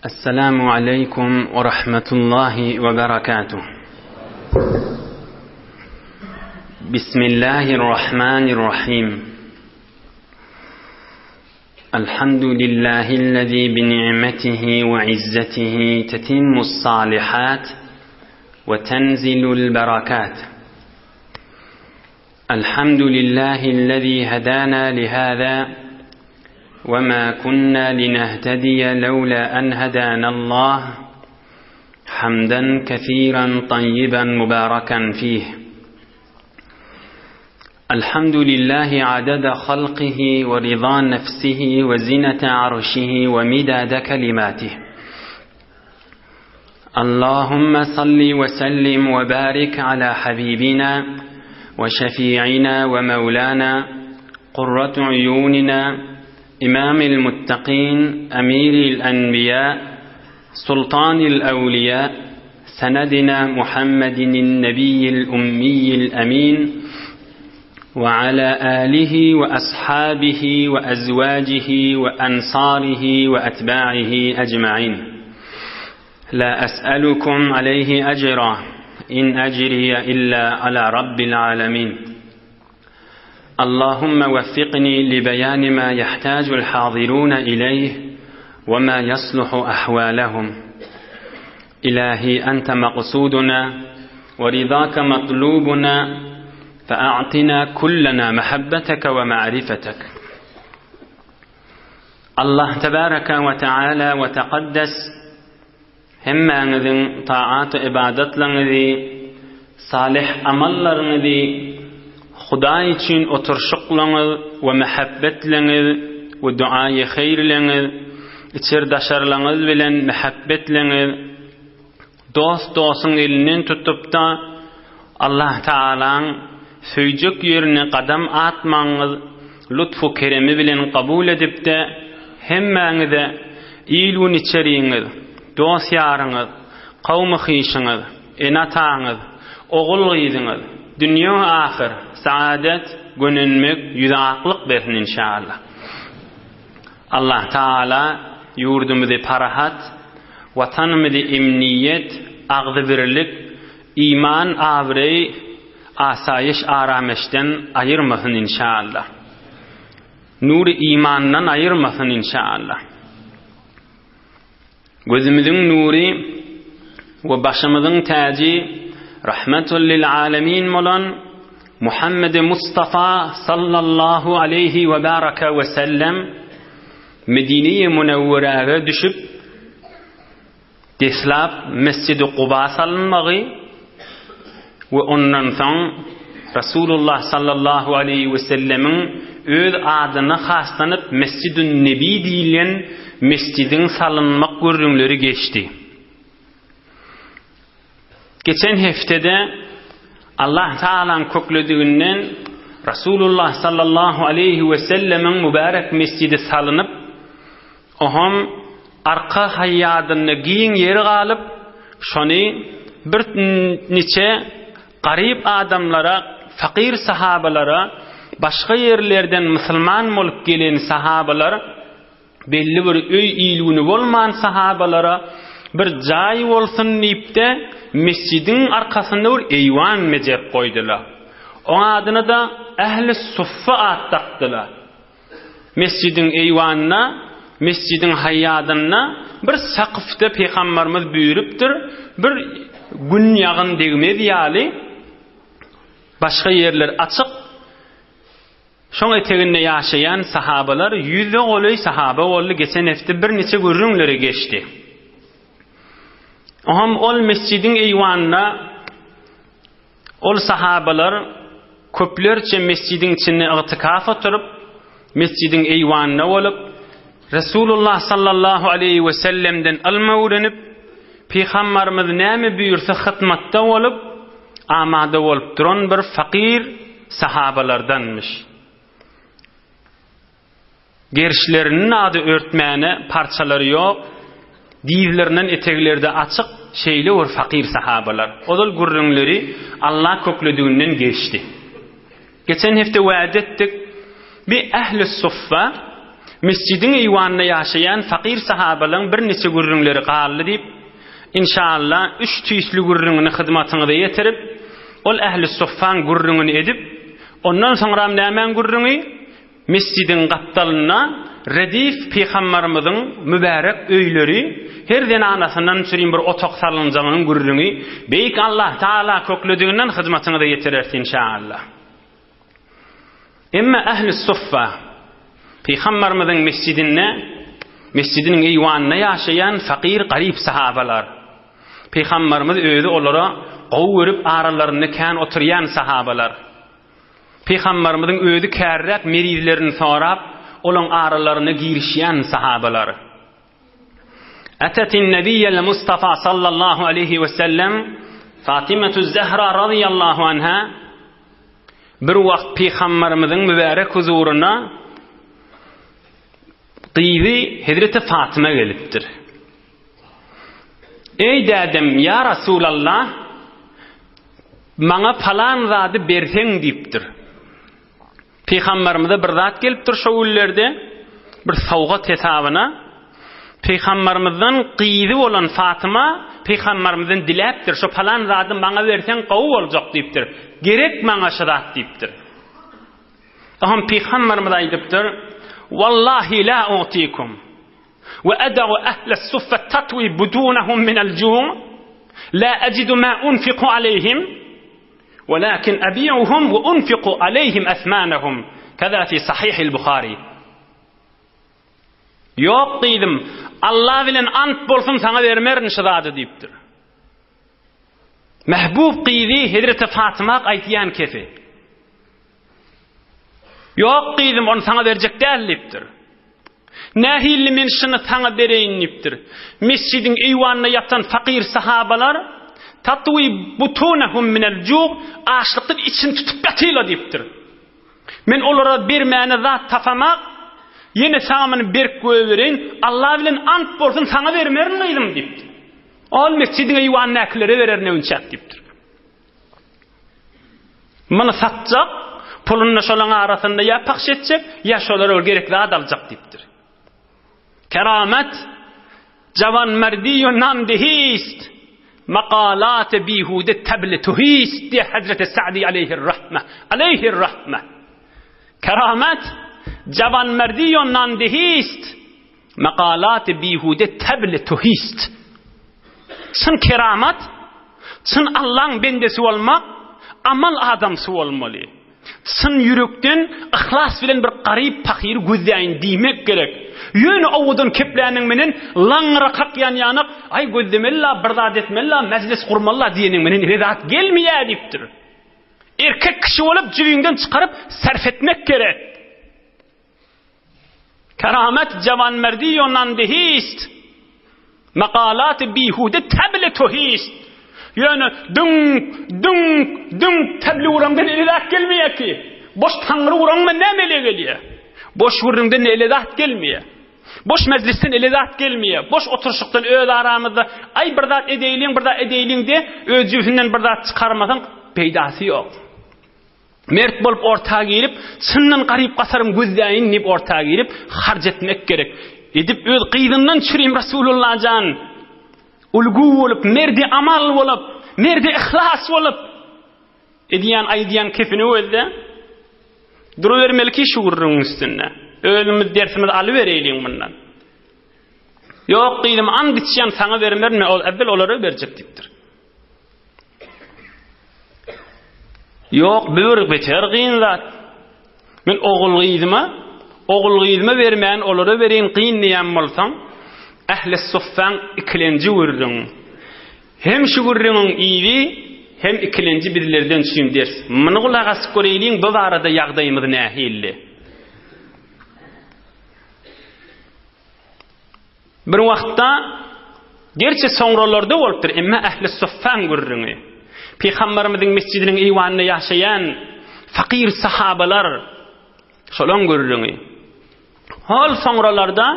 السلام عليكم ورحمة الله وبركاته بسم الله الرحمن الرحيم الحمد لله الذي بنعمته وعزته تتم الصالحات وتنزل البركات الحمد لله الذي هدانا لهذا وما كنا لنهتدي لولا أن هدانا الله حمدا كثيرا طيبا مباركا فيه الحمد لله عدد خلقه ورضا نفسه وزنة عرشه ومداد كلماته اللهم صل وسلم وبارك على حبيبنا وشفيعنا ومولانا قرة عيوننا إمام المتقين أمير الأنبياء سلطان الأولياء سندنا محمد النبي الأمي الأمين وعلى آله وأصحابه وأزواجه وأنصاره وأتباعه أجمعين لا أسألكم عليه أجرا إن أجري إلا على رب العالمين اللهم وفقني لبيان ما يحتاج الحاضرون إليه وما يصلح أحوالهم إلهي أنت مقصودنا ورضاك مطلوبنا فأعطنا كلنا محبتك ومعرفتك الله تبارك وتعالى وتقدس Hemmäňiziň taat-u ybadatlaryňyzy, salyh amallaryňyzy, Hudaý üçin oturyşyklaryňyz we mähebbetleňiz we duaýy heýrleňiz, içer-daşarlaryňyz bilen mähebbetleňiz, dost dostuň elinden tutup-da, Allah Tagalaň söýjek ýerine gadam atmagyňyz lutfu keremi bilen kabul edip-de, hemmäňize il-gün içeriňiz, dost-ýaryňyz, kowmy-hyşyňyz, ene-ataňyz, ogul-gyzyňyz, dünýe-u ahyr, saadet, gönenmek, ýüzi aklyk bersin inşallah. Allah Tagala ýurdumyzy parahat, Watanymyzy emniýet, agzybirlik, iman, abraý, asaýyş arameşden aýyrmasyn inşallah. Nury imandan aýyrmasyn inşallah. Gözümiziň nury we başymyzyň täji Rahmetul lil alemin bolan Muhammedi Mustafa sallallahu aleyhi we baraka we sellem Medine-i Münewweräge düşüp Deslap Mesjidi Kuba salynmagy we ondan soň Rasulullah sallallahu aleýhi we sellemiň öz adyna haslanyp Mesjidün Nebi diýilýän mesjidiň salynmak gürrüňleri geçdi. Geçen heftede Allah Tagalaň köklediginden Rasulullah sallallahu aleýhi we sellemiň mübärek mesjidi salynyp, Oňam arka haýýadynda giň ýeri galyp, şony bir niçe garyp adamlara, fakyr sahabalara, başga ýerlerden musulman bolup gelen sahabalar, belli bir öý il-güni bolman sahabalara bir jaý bolsun diýip-de, mesjidiň arkasynda bir eýwan bejerip goýdular. Oň adyna-da Ähli Suffa at dakdylar. Mesjidiň eýwanynda, mesjidiň haýýadynda bir sakyfda pygambarymyz buýrupdyr, bir gün ýagyn degmez ýaly, başga ýerler açyk, şoň eteginde ýaşaýan sahabalar ýüze golaý sahaba boldy, geçen hepde birniçe gürrüňleri geçdi. Oňam ol mesjidiň eýwanynda Ol sahabalar köplerçe mesjidiň içinde ygtykaf oturyp, mesjidiň eýwanynda bolup, Resulullah sallallahu aleýhi we sellemden ylym öwrenip, Pygambarymyz näme buýursa hyzmatda bolup, amada bolup duran bir fakyr sahabalardanmyş. Gerişleriniň ady örtmäne parçalary ýok, dyzlaryndan etegleri-de açyk, şeýle bir fakyr sahabalar. Ozal gürrüňleri Alla köklediginden geçdi. Geçen hepde wada etdik, bi ähli suffa. Mesjidiň eýwanynda ýaşaýan fakyr sahabalaryň birniçe gürrüňleri galdy diýip, inşaalla üç tüýsli gürrüňini hyzmatyňyza ýetirip, ol ähli suffaň gürrüňini edip, ondan soňram nämäň gürrüňi? Mesjidiň gapdalynda redif pygambarymyzyň mübärek öýleri, her zenanasyndan çürim bir otag salynjagynyň gürrüňi Beýik Allah Tagala köklediginden hyzmatyňyza ýetireris inşaalla. Emma ähli suffa, Pygambarymyzyň mesjidinde, mesjidiniň eýwanynda ýaşaýan fakyr garyp sahabalar. Pygambarymyz özi olara gowy görüp aralarynda kän oturýan sahabalar. Pygambarymyzyň özi kärräk merizlerini sorap, olaň aralaryna girişýän sahabalar. Atetin Nebiyyel Mustafa sallallahu aleyhi ve sellem Fatymetü Zehra radıyallahu anha Bir wagt Pygamberimiziň mübärek huzuryna gyzy Hezreti Fatyma gelipdir. Eý dädem, ýa Rasulallah, maňa palan zady berseň diýipdir. Pygamberimize bir zat gelipdir şo günlerde, bir sowgat hesabyna. Pygamberimizden gyzy bolan Fatyma pygamberimizden diläpdir, şo palan zady maňa berseň gowy boljak diýipdir. Gerek maňa şo zat diýipdir. Oňam pygamberimiz aýdypdyr, Wallahi la u'tikum we ada'u ahle suffa tatwi budunahum min al-ju' la ajidu ma unfiqu alayhim Walakin abi'uhum we unfiku aleyhim esmanahum. Keza fi sahihil Buhari. Ýok gyzym, Allah bilen ant bolsun saňa bermerin şu zady diýipdir. Mehbub gyzy Hezreti Fatyma aýtýan kefi. Ýok gyzym, ony saňa berjek däl diýipdir. Nähili men şuny saňa bereýin diýipdir. Mesjidiň eýwanynda ýatan fakyr sahabalar Tatwi butunahum minel ju' açlykdan içini tutup ýatyla diýipdir. Men olara bermäne zat tapamak, ýene saňa muny berip goýbereýin, Allah bilen ant bolsun saňa bermerin gyzym diýipdir. Ol mesjidiň eýwanyndakylara bererin öwünçäk diýipdir. Muny satjak, puluny şolaň arasynda ýa pahş etjek, ýa şolara bir gerek zat aljak diýipdir. Keramet jawanmerdi we nandihist, makalat-y bihude tebli tuhist diýýär Hezreti Sa'di aleýhir-rahme, aleýhir-rahme. Keramet jawanmerdi we nandihist, Makalat-y bihude tebli tuhist. Çyn keramat, çyn Allaň bendesi bolmak, amal adamsy bolmaly. Çyn ýürekden, yhlas bilen bir garyp pahyry gözläýin diýmek gerek. Ýöne owadan kepläniň menen laňňyra kakýan ýanak, aý gözlemeli-la, bir zat etmeli-la, mejlis gurmaly-la diýeniň menen ele zat gelmeýär diýipdir. Erkek kişi bolup jübiňden çykaryp sarf etmek gerek. Keramet jawanmerdi ýo nandihist, Makalat-y bihude tebli tuhist. Ýöne düňk, düňk, düňk tebli uraňdan ele zat gelmeýär ki. Boş taňry uraňdan näme ele gelýär? Boş gürrüňden ele zat gelmeýär. Boş mejlisden ele zat gelmeýär. Boş oturyşykdan öz aramyzda aý bir zat edeýliň, bir zat edeýliň de öz jübüsinden bir zat çykarmasaň peýdasy ýok. Mert bolup orta girip, çyndan garyp-gasaryň gözläýin diýip orta girip, harç etmek gerek. Edip öz gyzyndan çürim Rasulullah jan. Ulgu bolup, merdi amal bolup, merdi yhlas bolup, edýän aýdýan kefini gözle. Durubermeli ki şu gürrüňiň üstünde. Özümiz dersimizi alybereýliň mundan. Ýok gyzym, and içýän saňa bermerin, men äwwel olara berjek diýipdir. Ýok, bu bir beter gyn zat. Men ogul gyzyma, ogul gyzyma bermän olara bereýin gyn diýen bolsaň, ähli suffaň ikilenji gürrüň. Hem şu gürrüňiň yzy, hem ikilenji bizlerden üçin ders. Muny gulak asyp göreýliň, bu barada ýagdaýymyz nähili? Bir wagtda, gerçi soňralarda bolupdyr, emma ähli suffaň gürrüňi. Pygamberimiziň mesjidiniň eýwanynda ýaşaýan fakyr sahabalar şolaň gürrüňi. Hol soňralarda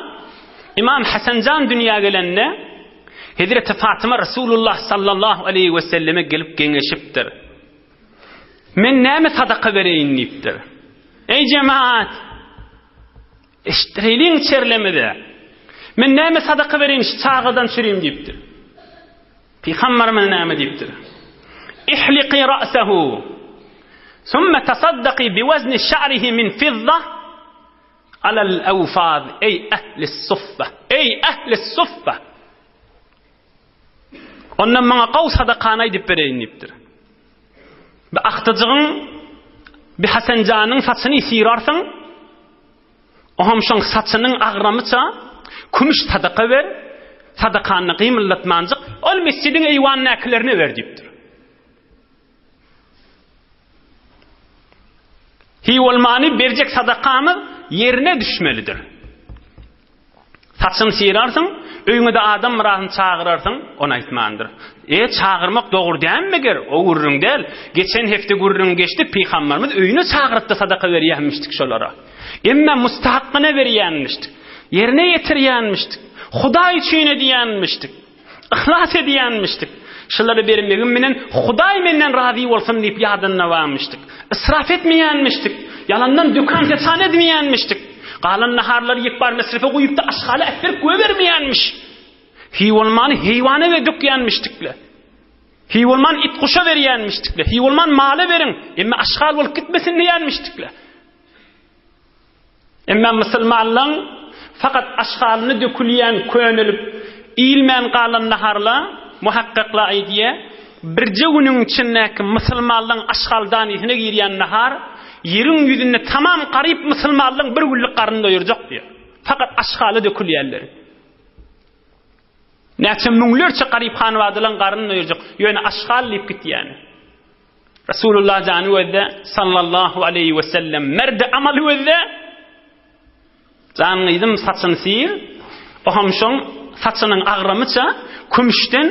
Imam Hasanjan dünýä gelende Hezreti Fatyma Resulullah sallallahu aleýhi we selleme gelip geňeşipdir. Men näme sadaka bereýin diýipdir. Eý jemaat! Eşitdireýliň içerlemize. Men näme sadaka bereýin şu çagadan çürim diýipdir. Pygamberimiz näme diýipdir? Ihliqi ra'sahu. Summa tasaddaqi biwazni şa'rihi min fidda alal awfaz ey ehli suffa. Ey ehli suffa. Ondan maňa gowy sadakany aýdyp bereýin diýipdir. Bir agtyjygyň bir Hasenjanyň saçyny syrarsyň, oňam şoň saçynyň agramyça kümüş sadaka ber, sadakanyny gymyldatmanjyk, ol mesjidiň eýwanyndakylerine ber diýipdir. Hiý bolmany berjek sadakamyz ýerine düşmelidir. Saçyny syrarsyň, öýüňe-de adam myrasyny çagyrarsyň, ony aýtmandyr. E, çagyrmak dogry dälmi meger? O gürrüň däl. Geçen hepde gürrüň geçdi, pygamberimiz öýüne çagyrypdy sadaka berýänmişdik şolara. Emma mustahakkyna berýänmişdik. Ýerine ýetirýänmişdik. Hudaý üçin edýänmişdik. Yhlas edýänmişdik. Şulary bermegim bilen Hudaý menden razy bolsun diýip ýadynda barmyşdyk. Israf etmeýänmişdik. Ýalandan dükan-seçan edmeýänmişdik. Galan naharlary ýekbar mesrefe guýup-da aşgala ätdirip goýbermeýänmiş. Hiý bolmany heýwana we dökýänmişdik-le. Hiý bolman it-guşa berýänmişdik-le. Hiý bolman mala beriň, emma aşgal bolup gitmesin diýýänmişdik-le. Emma musulmanlaň fakat aşgalyny dökülýän könelip, iýilmän galan naharla, muhakkaklar aýdýar, birje günüň içindäki musulmanlaň aşgal danysyna girýän nahar, ýeriň ýüzünde tamam garyp musulmanlaň bir günlük garnyny doýurjak diýýär. Fakat aşgala dökülýänleri. Näçe müňlerçe garyp hanwadalaň garnyny doýurjak, ýöne aşgal diýip gitýäni. Resulullah jany gözde sallallahu aleýhi we sellem merdi amaly gözde jan gyzym saçyny syr o hem şoň saçynyň agramyça kümüşden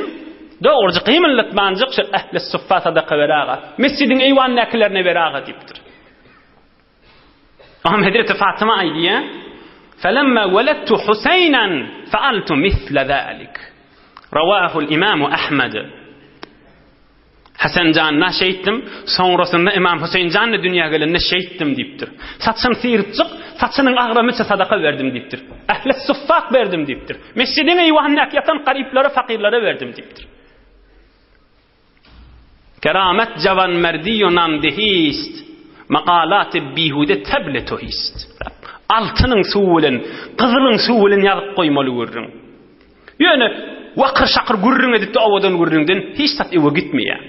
dogruja gymyldatmanjyk şu ähli suffa sadaka ber aga mesjidiň eýwanyndakylerine ber aga diýipdir. O hem Hezreti Fatyma aýdýar Felemma welettu Huseynan faaltu misle zalik. Rawahul Imamu Ahmed. Hasan janyna şeýtdim, soňrasynda Ymam Hüseýin jan-da dünýä gelende şeýtdim diýipdir. Saçyny syrypjyk, saçynyň agramyça sadaka berdim diýipdir. Ähli suffak berdim diýipdir. Mesjidiň eýwanyndaky ýatan garyplara, fakyrlara berdim diýipdir. Keramet jawanmerdi namdehist, makalat-y bihude teble tohist. Altynyň suwy bilen, gyzylyň suwy bilen ýazyp goýmaly gürrüň. Ýöne wakyr-şakyr gürrüň edip-de owadan gürrüňden hiç zat öwe gitmeýär.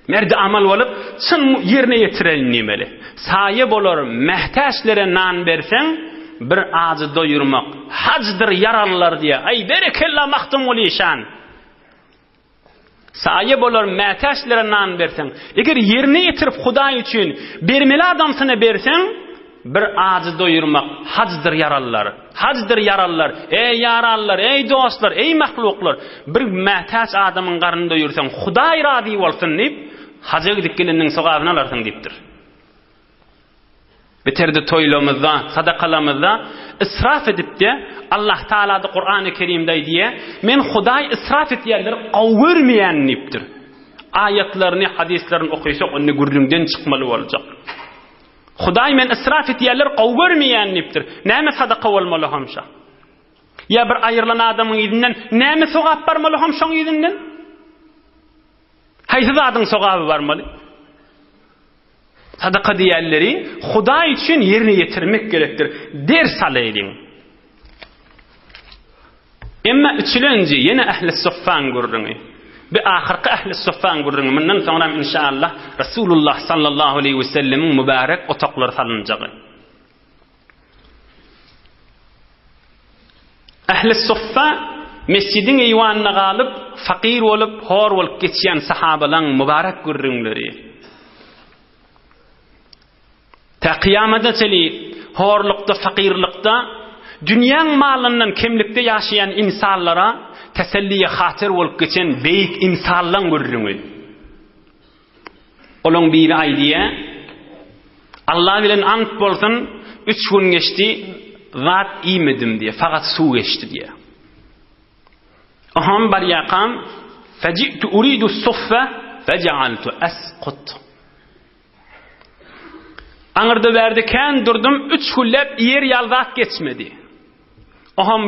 Merdi amal bolup, çyn ýerine ýetireýin diýmeli. Saýa bolar mätäçlere nan berseň, bir ajy doýurmak hajdyr ýaralylar diýýär. Aý, berekella Magtymguly işan! Saýa bolar mätäçlere nan berseň. Eger ýerine ýetirip Hudaý üçin bermeli adamsyna berseň, bir ajy doýurmak hajdyr ýaralylar. Hajdyr ýaralylar. Eý ýaranlar, eý dostlar, eý mahluklar, bir mätäç adamyň garnyny doýursaň, Hudaý razy bolsun diýip, haja gidip geleniniň sogabyny alarsyň diýipdir. Biterde toýlamyzda, sadakalamyzda israf edipde, Allah Taala-da Kurany Kerimde aýdýar, Men Hudaý israf etýänleri gowy görmeýän diýipdir. Aýatlaryny, hadyslaryny okysak, onda gürrüňden çykmaly boljak. Hudaý men israf etýänleri gowy görmeýän diýipdir. Näme sadaka bolmaly homşa? Ýa bir aýrylan adamyň yzyndan näme sogap barmaly homşaň yzyndan? Haýsy zadyň sogaby barmaly? Sadaka diýenleri Hudaý üçin ýerine ýetirmek gerekdir. Ders alaýlyň. Emma üçülenji ýene ähli suffaň gürrüňi. Bi ahyrky ähli suffaň gürrüňi. Mundan soňram inşallah Resulullah sallallahu aleýhi we sellemiň mübärek otaklary salynjagy. Ähli suffa mesjidiň eýwanynda galyp, fakyr bolup, hor bolup geçýän sahabalaň mübarek gürrüňleri. Tä kyýamada çenli horlukda, fakyrlykda, dünýäň malyndan kemlikde ýaşaýan ynsanlara teselliýe hatyr bolup geçen beýik ynsanlaň gürrüňi. Olaň biri aýdýar, Allah bilen ant bolsun, üç gün geçdi, zat iýmedim diýýär, fakat suw geçdi diýýär. Oham barýakam, feji'tu uridu suffe, fejealtu esqut. Aňyrda-bärde kän durdum, üç günläp iýer ýaly zat geçmedi. Oham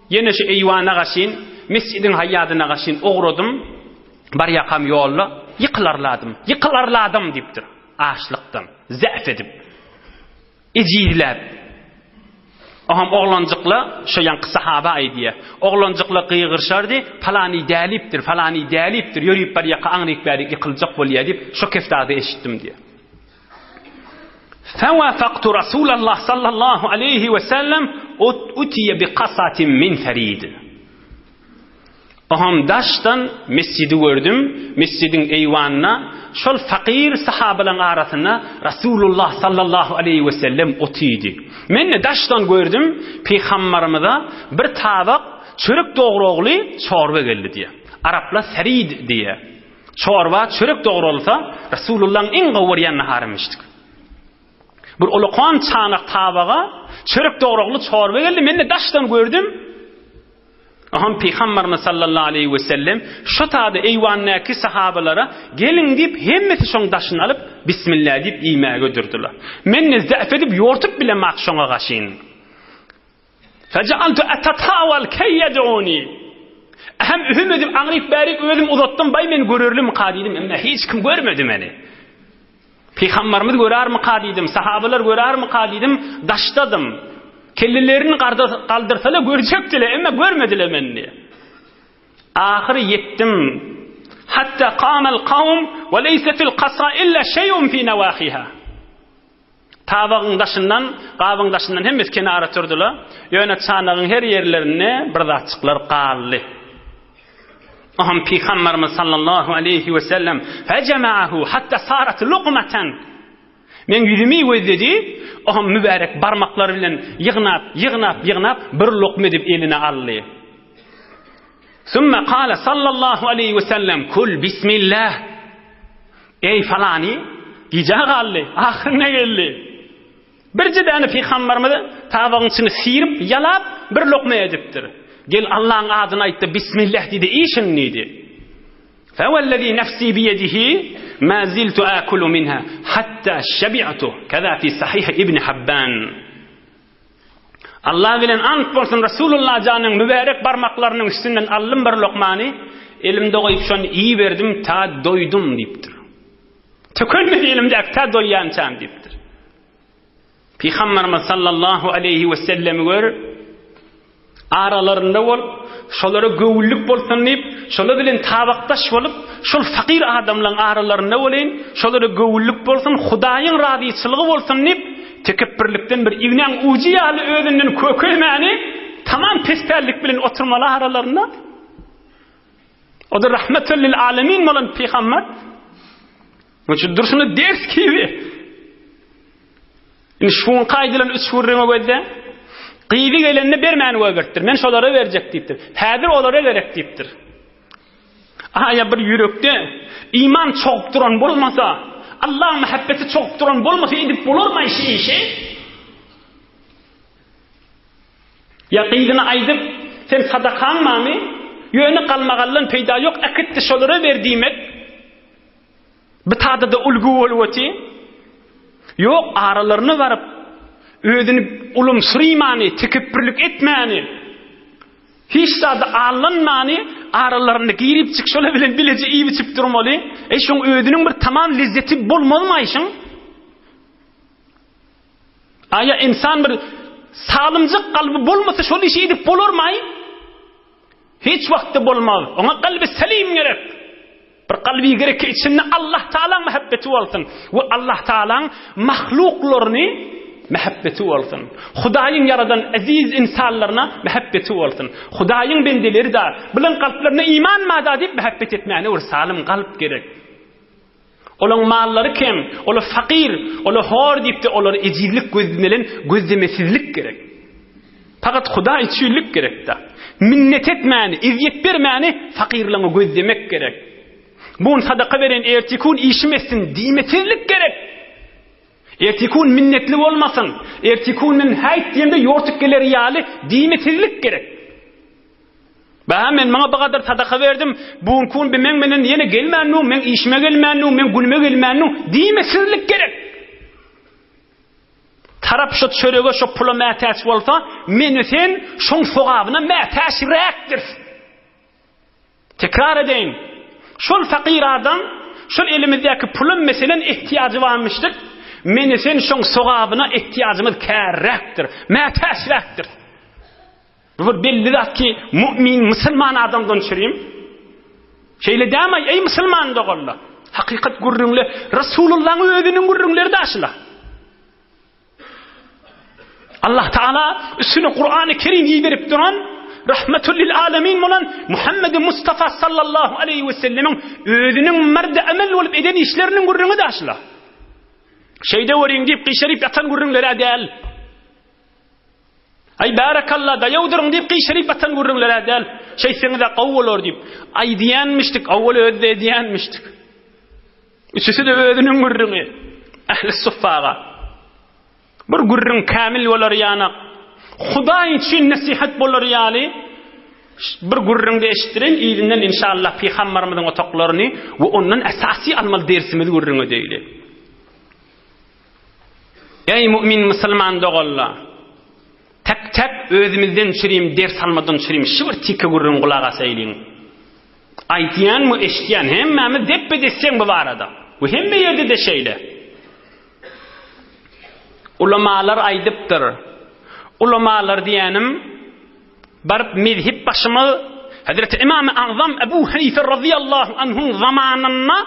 ýene şu eýwana gaşyn, mesjidiň haýýadyna gaşyn ugradym. Barýakam ýolda ýykylarladym, ýykylarladym diýipdir, açlykdan, zäf edip, ejizläp. Oham oglanjykla, şo ýaňky sahaba aýdýar, oglanjykla gygyryşardy, Palany dälipdir, palany dälipdir, ýörüp barýaka aňryk-bärik ýykyljak bolýar diýip, şo kefdada eşitdim diýýär. Fewafaktu Rasulallah sallallahu aleýhi we sellem utiye bi kasatin min ferid. Oham daşdan mesjidi gördüm, mesjidiň eýwanynda şol fakyr sahabalaryň arasynda Rasulullah sallallahu aleýhi we sellem otydy. Men-de daşdan gördüm, pygambarymyza bir tabak çörek dogragly çorba geldi diýýär. Araplar serid diýýär. Çorba, çörek dogralsa, Resulullahyň iň gowy görýän naharymyşdyk. Bir ulakan çanak tabaga çörek dogragly çorba geldi, men-de daşdan gördüm. Aham Pygamberimiz sallallahu aleýhi we sellem şo tada eýwandäki sahabalara geliň diýip hemmesi şoň daşyny alyp bismillah diýip iýmäge durdular. Men-de zäf edip ýortup bilemak şoňa gaşyn. Fejealtu etetawal key yed'uni. Hem ühüm edip aňryk bärik özüm uzatdym, baý meni görerlimika diýdim, emma hiç kim görmedi meni. Pygamberimiz görermika diýdim, sahabalar görermika diýdim, daşdadym. Kellelerini galdyrsalar görjekdiler, emma görmediler meni. Ahyry ýetdim. Hatta kamal kawm we leýse fil kasra illa şeý'un fi nawahiha. Tabagyň daşyndan, gabyň daşyndan hemmesi kenara turdular. Ýöne çanagyň her ýerlerinde bir zatjyklar galdy. Oňam Pygamberimiz sallallahu aleýhi we sellem fejema'ahu hatta sarat luqmatan. Meň ýüzümi gözledi, oňam mübärek barmaklary bilen ýygnap, ýygnap, ýygnap bir lokma edip eline aldy. Summa kala sallallahu aleýhi we sellem kul bismillah. Eý falany, gijä galdy, ahyrynda geldi. Birje däne pygamberimiz tabagyň içini syryp, ýalap, bir lokma edipdir. Gel Allaň adyny aýt-da bismillah diý-de iýşin diýdi. Fewellezî nefsî biyedihi mâ ziltu âkulu minhâ hattâ şebi'tu. Keza fî sahih İbn Habban. Allah bilen ant bolsun Resulullah janyň mübärek barmaklarynyň üstünden aldym bir lokmany, elimde goýup şony iýiberdim ta doýdum diýipdir. Tökülmedi elimdäki ta doýýançam diýipdir. Pygamberimiz sallallahu aleýhi we sellemi gör, Aralarynda bolup, şolara göwünlik bolsun diýip, şolar bilen tabakdaş bolup, şol fakyr adamlaryň aralarynda bolaýyn, şolara göwünlik bolsun, Hudaýyň razyçylygy bolsun diýip, tekepbirlikden bir ignäň ujy ýaly özünden kökelmäni, tamam pespällik bilen oturmaly aralarynda. O-da rahmetül lil alemin bolan pygamber. Munuň üçin durşuna ders kibi. Indi şuňky aýdylan üç gürrüňe gözle. Gyzy gelende bermän goýberipdir. Men şolara berjek diýipdir. Häzir olara gerek diýipdir. Aýa bir ýürekde iman çogup duran bolmasa, Allaň mähebbeti çogup duran bolmasa edip bolarmy şu işi? Ýa gyzyna aýdyp, sen sadakaň barmy? Ýöne galmagaldan peýda ýok, äkitdi şolara ber diýmek. Bu tada-da ulgy bolup oty. Ýok, aralaryna baryp, özüni ulumsyrymany, tekepbürlik etmäni, hiç zada aldanmany, aralarynda girip-çyk şolar bilen bileje iýip-içip durmaly. Eý, şoň özüniň bir tamam lezzeti bolmazmy-aý şoň? Aýa ynsan bir salymjyk kalby bolmasa şol işi edip bolarmy-aý? Hiç wagtda bolmaz. Oňa kalby selim gerek. Bir kalby gerek ki içinde Allah Taalaň mähebbeti bolsun we Allah Taalaň mahluklaryny mähebbeti bolsun. Hudaýyň ýaradan eziz insanlaryna mähebbeti bolsun. Hudaýyň bendeleri da bilen kalplarynda iman mada diýip mähebbet etmäne bir salym kalp gerek. Olaň mallary kem, olar fakyr, olar hor diýip-de olary ejizlik gözi bilen gözlemesizlik gerek. Fakat Hudaý üçinlik gerek-de. Minnet etmäni, ezýet bermäni fakyrlaňa gözlemek gerek. Bu gün sadaka beren erteki gün işim etsin diýmesizlik gerek. Erteki gün minnetli bolmasyn, erteki gün men häýt diýemde ýortup geler ýaly diýmesizlik gerek. Bä, men maňa bu gadar sadaka berdim, bu günki gün bi meň menen ýene gelmännu, meň işime gelmännu, meň günüme gelmännu diýmesizlik gerek. Tarap şo çörege, şo pula mätäç bolsa, men sen şoň sogabyna mätäçräkdiris. Tekrar edeýin. Şol fakyr adam, şol elimizdäki pula meselen ehtiýajy barmyşdyk, men sen şoň sogabyna ehtiýajymyz kärräkdir, mätäçräkdir. Bu bir belli zat ki, mu'min, musulman adamdan çürim. Şeýle dämi, eý musulman doganlar? Hakykat gürrüňle Resulullahyň özüniň gürrüňleri daşyla. Allah Taala üstüne Kur'an-ı Kerim iberip duran rahmetul lil alemin bolan Muhammed Mustafa sallallahu aleyhi ve sellemiň özüniň merde amel bolup eden işleriniň gürrüňi daşyla. Şeýde görüň diýip gyşaryp ýatan gürrüňler däl. Aý bärekalla daýaw duruň diýip gyşaryp atan gürrüňler-ä däl. Şeýtseňiz-ä gowy bolar diýip aýdýanmyşdyk, owwal özi-de edýänmişdik. Üçüsi-de özüniň gürrüňi. Ähli suffaga. Bir gürrüň kämil bolar ýanak. Hudaý üçin nesihat bolar ýaly bir gürrüňde eşitdireýin, yzyndan inşallah pygambarymyzyň otaklaryny we ondan esasy almaly dersimizi gürrüň edeýli. Eý mu'min musulman doganlar! Tek tek özümizden çürim ders almadan çürim şu bir tike gürrüň gulak asaýlyň. Aýtýan we eşitýän hemmämiz depbe desseň bu barada. We hemme ýerde-de şeýle. Ulamalar aýdypdyr. Ulamalar diýýänim Baryp mezhep başymyz Hezreti Ymamy Agzam Ebu Hanife razyýallahu anhuň zamanynda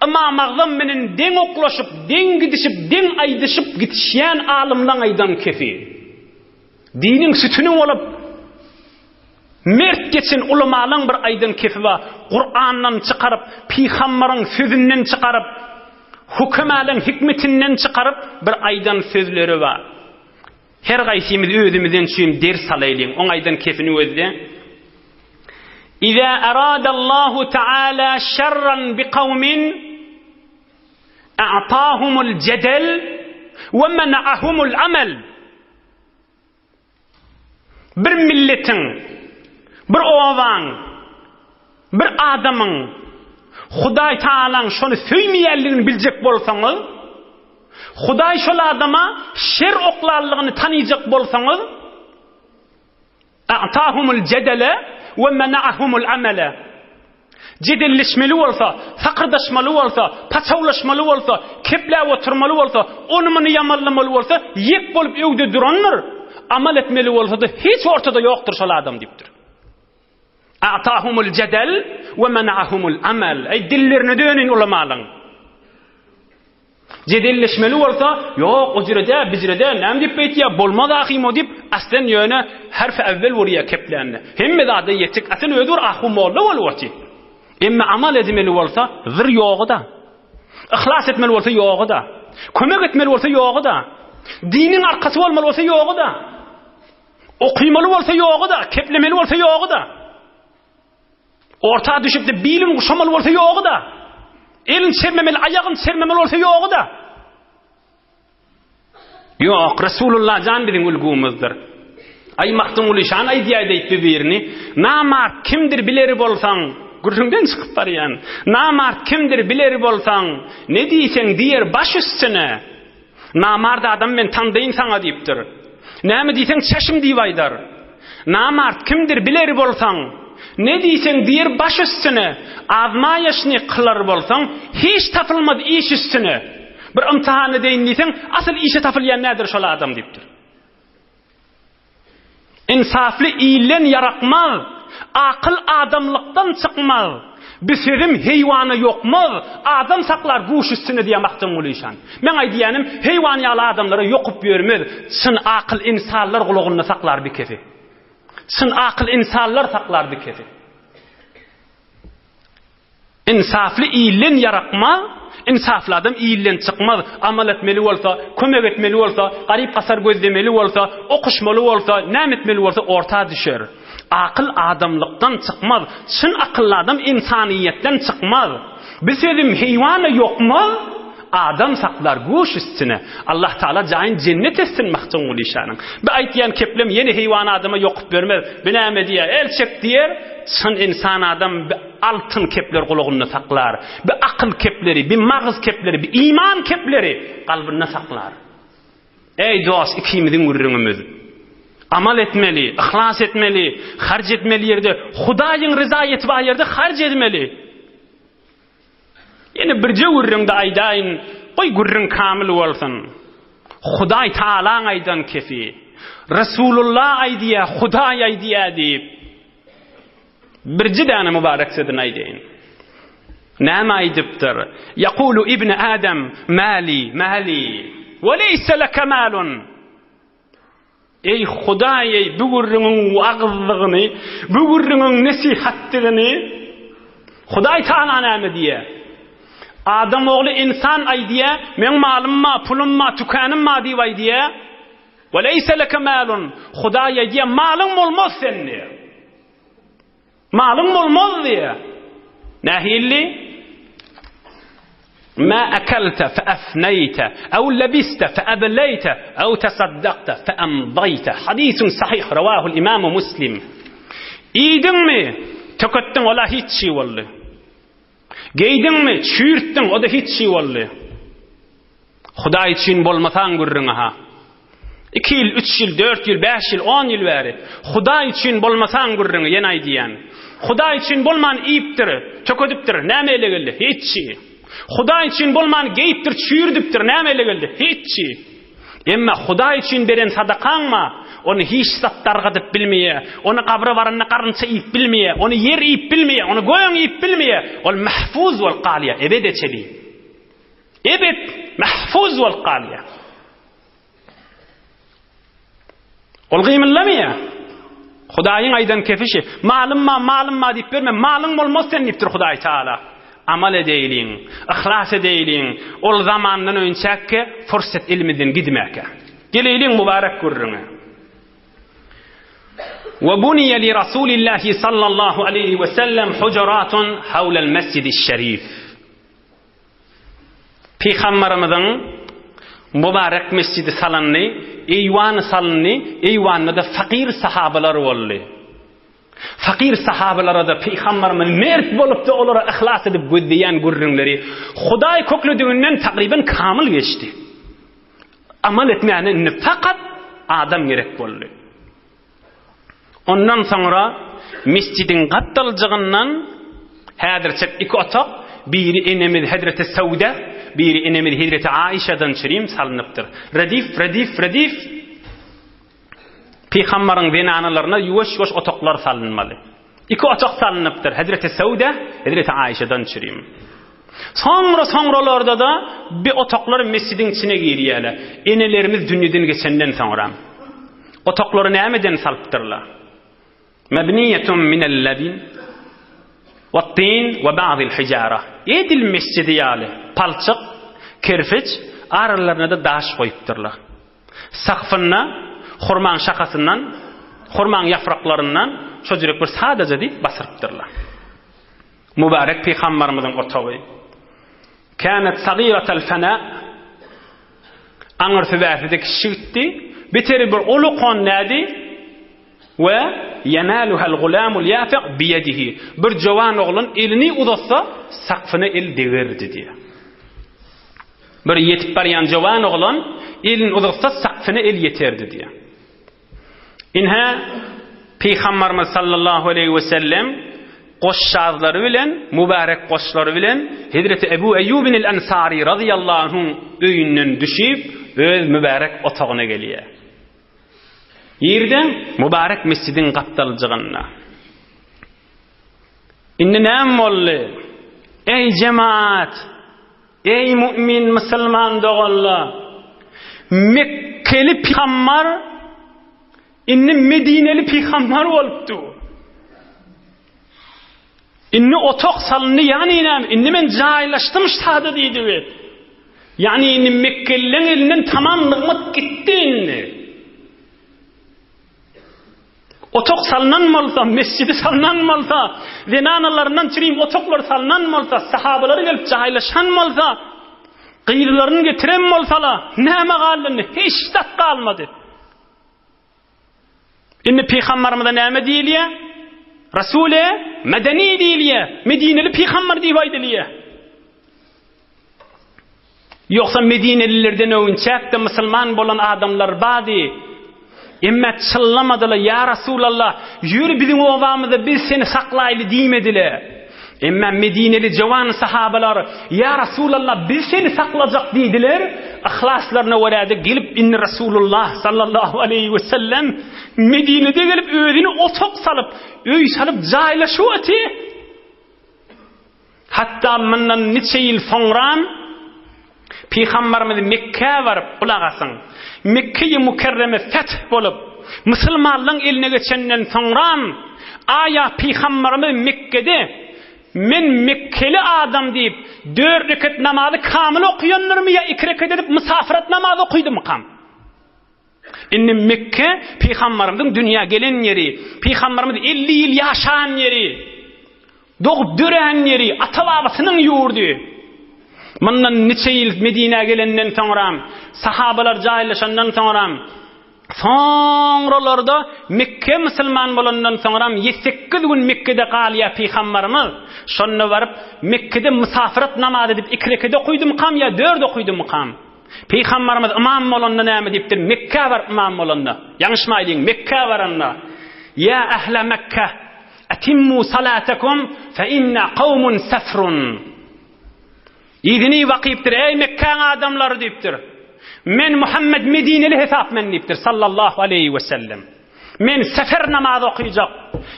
Ymam Agzam menen deň oklaşyp, deň gidişip, deň aýdyşyp gitişýän alymlaň aýdan kefi. Diniň sütüni bolup mert geçen ulamalaň bir aýdan kefi bar. Kurandan çykaryp, pygambaryň sözünden çykaryp, hukemalaň hikmetinden çykaryp bir aýdan sözleri bar. Her gaýsymyz özümizden üçin ders alaýlyň, oň aýdan kefini gözle. Iza aradallahu taala şerran bi kawmin a'tahumul jedel we mena'ahumul amel. Bir milletiň, bir obaň, bir adamyň Hudaý Tagalaň şony söýmeýänligini biljek bolsaňyz, Hudaý şol adama şer oklanlygyny tanyjak bolsaňyz, A'tahumul jedele we mena'ahumul amele. Jedelleşmeli bolsa, sakyrdaşmaly bolsa, paçawlaşmaly bolsa, kepläp oturmaly bolsa, ony-muny ýamanlamaly bolsa, ýek bolup öwde durandyr, amal etmeli bolsa-da hiç ortada ýokdur şol adam diýipdir. A'tahumul jedel we mena'ahumul amel. Eý dillerine döneýin ulamalaň. Jedelleşmeli bolsa, ýok, o jüre däl, bi jüre däl, näme diýip beýtýär, bolmaz ahym o diýip, aslen ýöne herfi äwwel urýar keplände. Hemme zada ýetik, aslen özi bir ahun molla bolup otyr. Emme amal edmeli bolsa, zyr ýogy-da. Yhlas etmeli bolsa ýogy-da. Kömek etmeli bolsa ýogy-da. Diniň arkasy bolmaly bolsa ýogy-da. Okymaly bolsa ýogy-da, keplemeli bolsa ýogy-da. Orta düşüp-de bilini guşamaly bolsa ýogy-da. Elini çermemeli, aýagyny çermemeli bolsa ýogy-da. Ýok, Resulullah jan biziň ülgümizdir. Aý Magtymguly şan aýdýar diýip bir birini, namart kimdir bileri bolsaň, gürrüňden çykyp barýan. Namart kimdir bileri bolsaň, ne diýseň diýer baş üstüne. Namart adam men tandaýyn saňa diýipdir. Näme diýseň çeşim diýip aýdar. Namart kimdir biler bolsaň, ne diýseň diýer baş üstüne, azmaýaşny kylar bolsaň, hiç tapylmaz iş üstüne. Bir ymtyhan edeýin diýseň, asyl işe tapylýan nädir şol adam diýipdir. Ynsaply ilden ýarakmaz, akyl adamlykdan çykmaz. Bi sözüm heýwana ýokmaz, adam saklar guş üstüne diýýär Magtymguly işan. Meň aýdýanym, heýwan ýaly adamlara ýokup ýörmez, çyn akyl ynsanlar gulagynda saklar bi kefi. Çyn akyl ynsanlar saklar bi kefi. Ynsaply ilden ýarakmaz, ynsaply adam ilden çykmaz, amal etmeli bolsa, kömek etmeli bolsa, garyp-gasar gözlemeli bolsa, okuşmaly bolsa, näme etmeli bolsa orta düşer. Akyl adamlykdan çykmaz, çyn akylly adam ynsanyýetden çykmaz. Bir sözüm heýwana ýokmaz, adam saklar guş üstüne. Allah Taala jaýyn jennet etsin Magtymguly şanyň. Bu aýtýan keplem ýene heýwan adama ýokup bermez. Bu näme diýer, el çek diýer, çyn ynsan adam Altyn kepler gulagynda saklar, bi akyl kepleri, bi magyz kepleri, bi iman kepleri kalbynda saklar. Eý dost, ikimiziň gürrüňimiz. Amal etmeli, yhlas etmeli, harç etmeli ýerde Hudaýyň ryzaýeti bar ýerde harç etmeli. Ýene birje gürrüňde aýdaýyn, goý gürrüň kamyl bolsun. Hudaý Tagalaň aýdan kefi. Resulullah aýdýa, Hudaý aýdýa diýip. Birje däne mübarek sözüni aýdaýyn. Näme aýdypdyr? Ýakulu ibn Adam mali, mali. Wa leýse leke malun. Eý Hudaý eý bu gürrüňiň wagyzdygyny, bu gürrüňiň nesihatdygyny Hudaý Tagala näme diýýär? Adam ogly ynsan aýdýar, meň malym bar, pulum bar, tükänim bar diýip aýdýar. Ve leýse leke malun. Hudaý aýdýar, malyň bolmaz sen diýýär. Malyň bolmaz diýýär. Nähili? Ma akalta fa afnayta aw labista fa ablayta aw tasaddaqta fa amdayta. Hadisun sahih rawahul imam Muslim. Iýdiňmi? Töketdiň, ola hiç çiý boldy. Geýdiňmi? Çüýrtdiň, o-da hiç çiý boldy. Hudaý üçin bolmasaň gürrüňi-ha. Iki ýyl, üç ýyl, dört ýyl, bäş ýyl, on ýyl bäri Hudaý üçin bolmasaň gürrüňi, ýene aýdýan. Hudaý üçin bolman iýipdir, tökedipdir, näme ele geldi? Hiç çi. Hudaý üçin bolman geýipdir, çüýrdipdir, näme ele geldi? Hiç çi. Emma Hudaý üçin beren sadakaň-ma, ony hiç zat dargadyp bilmeýär, ony gabra baranda garynça iýip bilmeýär, ony ýer iýip bilmeýär, ony göň iýip bilmeýär, ol mahfuz bolup galýar ebede çeli. Ebed mahfuz bolup galýar. Ol gymyldamaýar. Hudaýyň aýdan kefişi, malym bar, malym bar diýip berme, malyň bolmaz sen diýipdir Hudaý Taala. Amal edeýliň, yhlas edeýliň, ol zamandan öýünçäkke fursat elimizden gidmäkä. Geleýliň mübarek gürrüňe. Ve buniye li Rasulillahi sallallahu aleyhi ve sellem hujuratun havlel mescidi şerif. Pygamberimiziň mübarek mesjidi salyndy, eýwany salyndy, eýwanda-da fakyr sahabalar boldy. Fakyr sahabalara-da Pygamberimiz mert bolupdy, olara yhlas edip gözleýän gürrüňleri Hudaý köklediginden takryban kamyl geçdi. Amal etmäne indi fakat adam gerek boldy. Ondan soňra mesjidiň gapdaljygyndan häzirçek iki otag, biri enemiz hezreti Sewde, biri enemiz hezreti Aişadan çirim salnypdyr. Redif, redif, redif Pygambaryň zenanalaryna ýuwaş-ýuwaş otaglar salynmaly. Iki otag salnypdyr, hezreti Sewde, hezreti Aişadan çirim. Soňra-soňralarda-da bi otaglar mesjidiň içine girýärler. Enelerimiz dünýeden geçenden soňra. Otaglary nämeden salypdyrlar? Mebniýetun minel-lebin we-tin we ba'dil-hijara. Edil mesjidi ýaly, palçyk, kerpiç, aralaryna-da daş goýupdyrlar. Sakfynda hurmaň şahasyndan, hurmaň ýapraklaryndan şojurek bir sadaja diýip basyrypdyrlar. Mübarek pygambarymyzyň otagy. Kânet sagiratel fenâ Aňyrsy bärsi-de kiçijikdi. Beteri bir ulukan nädi? We ýenaluhal gulamul ýafi' biýedihi. Bir jowan oglan elini uzatsa, sakfyna el degerdi diýýär. Bir ýetip barýan jowan oglan elini uzatsa, sakfyna el ýeterdi diýýär. Ine, Pygambarymyz sallallahu aleýhi we sellem goşjazlary bilen, mübärek goşlary bilen Hezreti Ebu Eýýubin el-Ensary razyýallahu anhuň öýünden düşüp, öz mübärek otagyna gelýär. Ýerde, mübärek mesjidiň gapdaljygynda. Indi näme boldy? Eý jemaat! Eý mu'min musulman doganlar! Mekgeli pygambar indi Medineli pygambar bolupdy. Indi otag salyndy, ýagny näme? Indi men jaýlaşdym şada diýdi we. Ýagny indi Mekgelileň elinden tamam nygmat gitdi indi. Otag salnan bolsa, mesjidi salnan bolsa, zenanalaryndan çirim otaglar salnan bolsa, sahabalary gelip jaýlaşan bolsa, gyzlaryny getiren bolsala, näme galdy indi? Hiç zat galmady. Indi pygamberimize näme diýilýär? Rasule Medeni diýilýär. Medineli pygamber diýip aýdylýar. Ýogsa Medinelilerden öwünçäk-de musulman bolan adamlar bardy. Emma çyllamadylar, Ýa Resulallah, ýör biziň obamyzda biz seni saklaýly diýmediler. Emma medineli jowan sahabalar, Ýa Resulallah, biz seni saklajak diýdiler. Yhlaslaryna görä-de gelip indi Resulullah sallallahu aleýhi we sellem Medinede gelip özüni otag salyp, öý salyp jaýlaşyp otyr. Hatda mundan niçe ýyl soňram Pygambarymyz Mekgä baryp, gulak asyň, Mekgeýi Mükerreme feth bolup, musulmanlaryň eline geçenden soňram, aýa Pygambarymyz Mekgede, Men mekgeli adam diýip, dört reket namazy kamyl okaýandyrmy ýa iki reket edip mysafirat namazy okydymykam? Indi Mekge Pygambarymyzyň dünýä gelen ýeri, Pygambarymyz 50 ýyl ýaşan ýeri, dogup dörän ýeri, ata-babasynyň ýurdy. Mundan niçe ýyl Medinä gelenden soňram, sahabalar jaýlaşandan soňram, soňralarda Mekge musulman bolandan soňram 7-8 gün Mekgede galýar Pygambarymyz. Şonda baryp Mekgede musafirat namazy edip iki reket okydymykam ýa dört okydymykam? Pygambarymyz ymam bolanda näme diýipdir? Mekgä baryp ymam bolanda, ýalňyşmaýlyň, Mekgä baranda, Ýa ähle Mekge, etimmu salatakum fe inna kawmun sefrun. Yzyny bakypdyr, eý Mekgäň adamlary diýipdir. Men Muhammed Medineli hesap men diýipdir, sallallahu aleýhi we sellem. Men sefer namazy okyjak.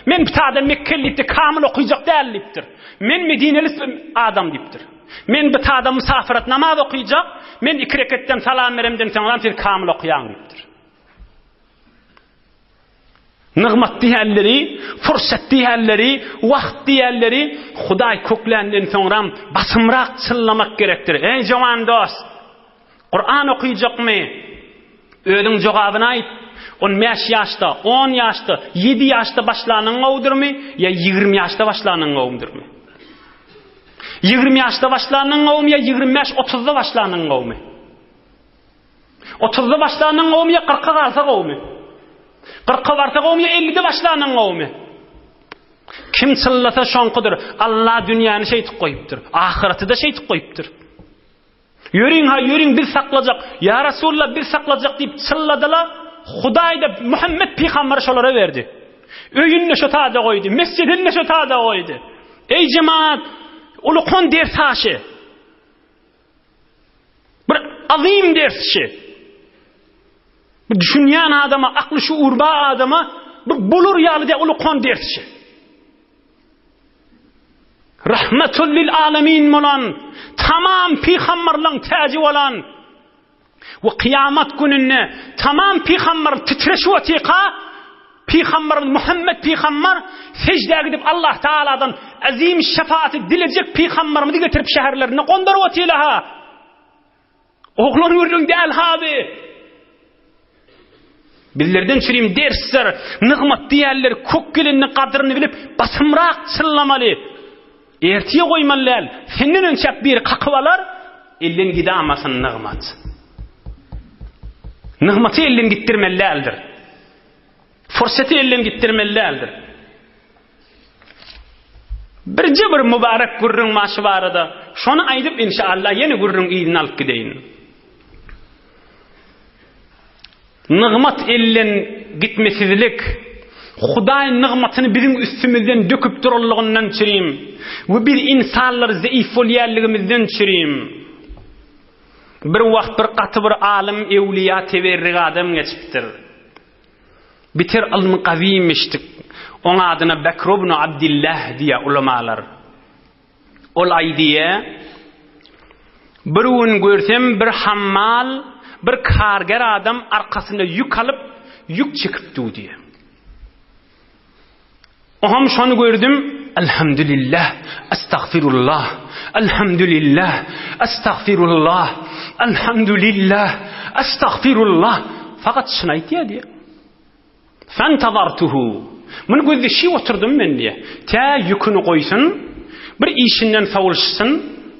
Men bitada Mekgeli diýipdir, kamyl okyjak däl diýipdir. Men Medineli adam diýipdir. Men bitada musafirat namaz okyjak, men iki reketden salam beremden soňram siz kamyl okaýaň diýipdir. Nygmat diýenleri, fursat diýenleri, wagt diýenleri Hudaý kökländen soňram basymrak çyllamak gerekdir. Eý jowan dost! Kuran okyjakmy? Özüň jogabyny aýt. On bäş ýaşda, on ýaşda, ýedi ýaşda başlanyň gowudyrmy ýa 20 ýaşda başlanyň gowudyrmy? 20 ýaşda başlanyň gowumy ýa 25, 30-da başlanyň gowumy? 30-da başlanyň gowumy ýa 40-a galsa gowumy? 40-a barsa gowumy ýa 50-de başlanyň gowumy? Kim çyllasa şoňkudyr. Allah dünýäni şeýtip goýupdyr. Ahyreti-de şeýtip goýupdyr. Ýörüň-ha, ýörüň, biz saklajak. Ýa Resulallah, biz saklajak diýip çylladylar. Hudaý-da Muhammet pygamberi şolara berdi. Öýünde şo tada goýdy, mesjidinde şo tada goýdy. Eý jemaat, ulukon ders haşy. Bir azym dersçi. Bir düşünýän adama, akly şuurba adama bir bulur ýaly de ulukon dersçi. Rahmetul lil alemin bolan, tamam pygamberleň täji bolan we kyýamat gününde tamam pygamber titreşip otyka, pygamber Muhammed pygamber seždä gidip Allah Taaladan azim şefaaty dilejek pygamberimizi getirip şäherlerine gondaryp otylaha. Oglan gürrüň däl haby. Bizlerden çürim dersler, nygmat diýerler, kök gelende gadryny bilip, basymrak çyllamaly. Ertiye goýmaly däl. Senden önçäk biri kakyp alar, elden gidamasyn nygmat. Nygmaty elden gitdirmeli däldir. Fursaty elden gitdirmeli däldir. Birje bir mübarek gürrüň bar şu barada. Şony aýdyp inşallah ýene gürrüň yzyny alyp gideýin. Nygmat elden gitmesizlik Hudaý nygmatyny biziň üstümizden döküp duranlygyndan çürim we biz insanlar zeýif bolýanlygymyzdan çürim. Bir wagt bir gaty bir alym ewliýa teberrik adam geçipdir. Biter ylmy gawymişdik. Oň adyna Bekr ibn Abdillah diýýär ulamalar. Ol aýdýar, Bir gün görsem bir hammal, bir karger adam arkasyna ýük alyp, ýük çekip dur diýýär. Oham şony gördüm, Elhamdülillah, Estagfirullah, Elhamdülillah, Estagfirullah, Elhamdülillah, Estagfirullah. Fakat şuny aýtýar diýýär. Fentazartuhu. Muny gözleşip oturdym men diýýär. Tä ýüküni goýsun, bir işinden sowulşsyn,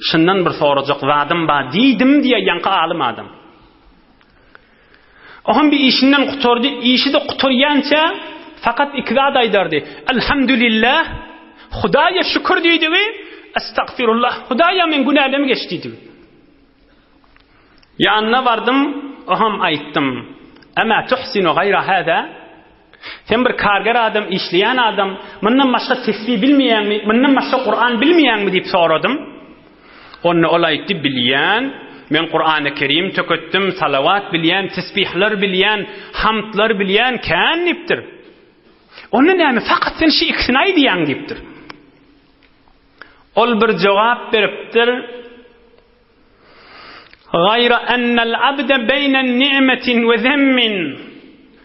şundan bir sorajak zadym bar diýdim diýýär ýaňky alym adam. Oňam bir işinden gutardy, işi-de gutarýança fakat iki zat aýdardy. Elhamdülillah, Hudaýa şükür diýdigi, Estagfirullah, Hudaýa meň günälerimi geç diýdigi. Ýanyna bardym, oham aýtdym, Ema tuhsinu gaýra hada? Sen bir karger adam, işleýän adam, mundan başga tesbi bilmeýäňmi, mundan başga Kuran bilmeýäňmi diýip soradym. Onda ol aýtdy, Bilýän, men Kurany Kerim töketdim, salawat bilýän, tesbihler bilýän, hamdlar bilýän, kän diýipdir. Onda näme, fakat sen şu ikisini aýdýaň diýipdir. Ol bir jogap beripdir, Gaýra ennel abde beýne ni'metin we zemmin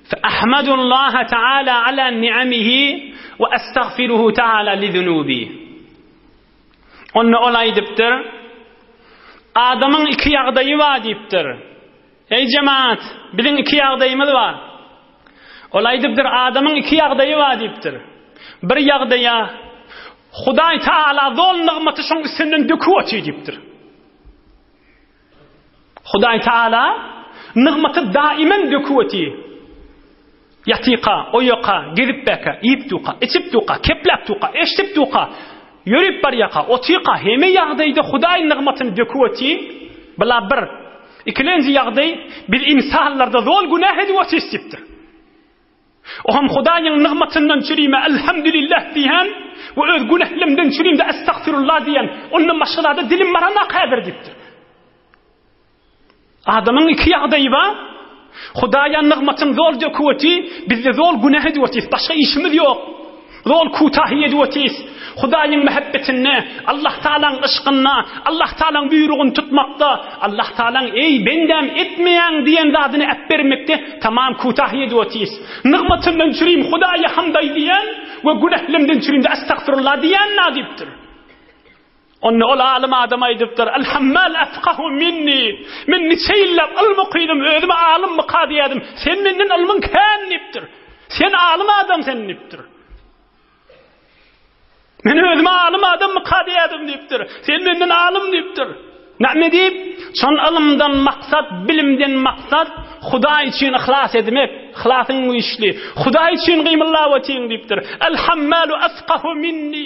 fe ahmedullaha taala ala ni'amihi we estagfiruhu taala li zunubi. Onda ol aýdypdyr, Adamyň iki ýagdaýy bar diýipdir. Eý jemaat, biziň iki ýagdaýymyz bar. Ol aýdypdyr, adamyň iki ýagdaýy bar diýipdir. Bir ýagdaýa Hudaý Taala zol nygmaty şoň üstünden döküp otyr diýipdir. Hudaý Taala nygmaty daimen döküp otyr. Ýatyka, oýaka, gezip bäkä, iýip duka, içip duka, kepläp duka, eşdip duka, ýörüp barýaka, otyka, heme ýagdaýda Hudaý nygmatyny döküp otyr. Bula bir. Ikilenji ýagdaý, biz ynsanlarda zol günäh edip otyrys diýipdir. Oňam Hudaýyň nygmatyndan çürim-ä Elhamdülillah diýen we öz günählerimden çürim-de Estagfirullah diýen, ondan başga zada dilim baranak häzir diýipdir. Adamyň iki ýagdaýy bar. Hudaýa nygmatyň zol döküp otyr, bizde zol günäh edip otyrys, başga işimiz ýok. Zol kutahy edip otyrys. Hudaýyň mähebbetinde, Allah Tagalaň yşkynda, Allah Tagalaň buýrugyny tutmakda, Allah Tagalaň eý bendäm etmeýäň diýen zadyny äpbermekde tamam kutahy edip otyrys. Nygmatyndan çürim Hudaýa hamd aýdýan we günählerimden çürimde estagfirullah diýýän na diýipdir. Onda ol alym adam aýdypdyr, Al-hammal afkahu minni. Men niçe ýyllap ylym okydym, özüme alymmyka diýýärdim. Sen menden ylmyň kän diýipdir. Sen alym adam sen diýipdir. Men özüme alym adammyka diýýärdim diýipdir. Sen menden alym diýipdir. Näme diýip? Şol ylymdan maksat, bilimden maksat Hudaý üçin yhlas etmek, yhlasyň güýçli. Hudaý üçin gymyldap otyň diýipdir. El-hammalu afkahu minni.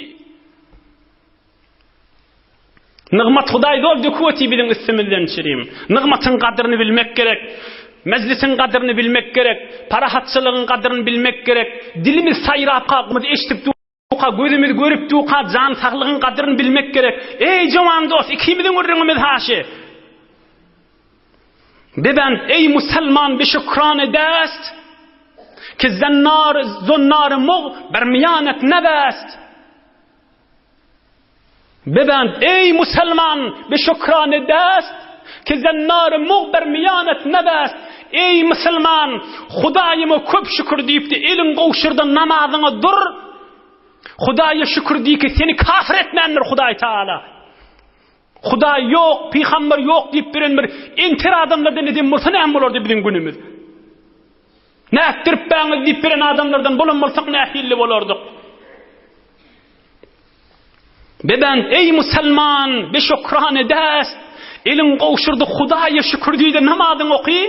Nygmat Hudaý zol döküp otyr biziň üstümizden çirim. Nygmatyň gadryny bilmek gerek. Mejlisiň gadryny bilmek gerek. Parahatçylygyň gadryny bilmek gerek. Dilimiz saýrap gulagymyz eşidip durka, gözümiz görüp durka jan saglygyň gadryny bilmek gerek. Eý jowan dost, ikimiziň gürrüňimiz haşy. Bebend eý musalman bi şükrany dest, ki zennar zunnar mug ber miýanet nebest. Bebend, eý musulman, bi şükrany dest, ki zennary mug ber miýanet nebest. Eý musulman, Hudaýyma köp şükür diýipdi, eliň gowşurda namazyňa dur. Hudaýa şükür diý ki, seni kafir etmändir Hudaý Taala. Hudaý ýok, pygamber ýok diýip beren bir enter adamlardan eden bolsa näme bolardy biziň günümiz? Nätdiripbäňiz diýip beren adamlardan bolan bolsak nähilli bolardyk? Bebend, eý musulman, be şükrane dest, eliň gowşurdy Hudaýa şükür diýde namazyň oky.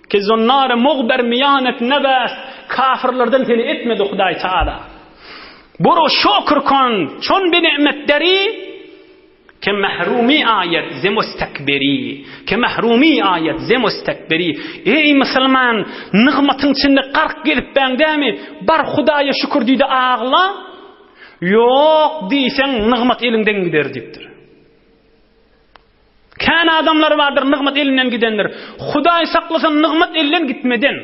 Ki zonnary mugber miýanet nebest, kafirlerden seni etmedi Hudaý Taala. Buru şükür kon, çon bi nimet deri, Ke mehrumi aýet ze mustekberi, ke mehrumi aýet ze mustekberi. Eý musulman, nygmatyň içinde gark gezipbäň dämi? Bar Hudaýa şükür diýde agla. Ýok diýseň nygmat eliňden gider diýipdir. Kän adamlar bardyr nygmat elinden gidendir. Hudaý saklasyn nygmat elden gitmeden.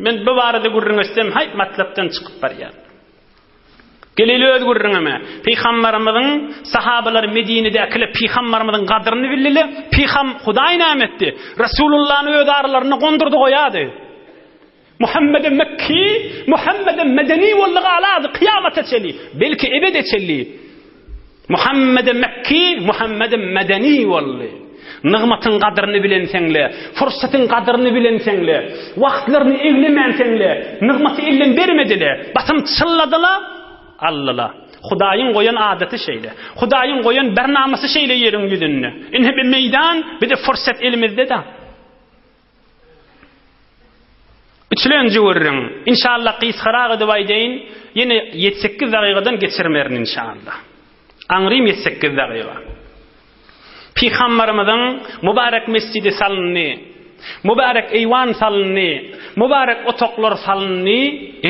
Men bu barada gürrüň etsem, haý matlapdan çykyp barýan. Geleli öz gürrüňime. Pygambarymyzyň sahabalary Medinedäkiler pygambarymyzyň gadryny bildiler. Pygam Hudaý näme etdi? Resulullany öz aralarynda gondurdy goýady. Muhammedem Mekki, Muhammedem Medeni boldy galady kyýamata çenli, belki ebede çenli. Muhammedem Mekki, Muhammedem Medeni boldy. Nygmatyň gadryny bilenseňle, fursatyň gadryny bilenseňle, wagtlaryny eglemänseňle, nygmaty elden bermedile, basym çylladyla, aldyla. Hudaýyň goýan adaty şeýle. Hudaýyň goýan bernamasy şeýle ýeriň ýüzünde. Indi bir meýdan, bir-de fursat elimizde-de. Üçlenji gürrüň, inşallah gysgarak edip aýdaýyn, ýene ýedi-sekiz dagygadan geçirmerin inşallah. Aňrym ýedi-sekiz dagyga. Pygambarymyzyň mübarek mesjidi salyndy. Mübarek eýwan salyndy. Mübarek otaglar salyndy.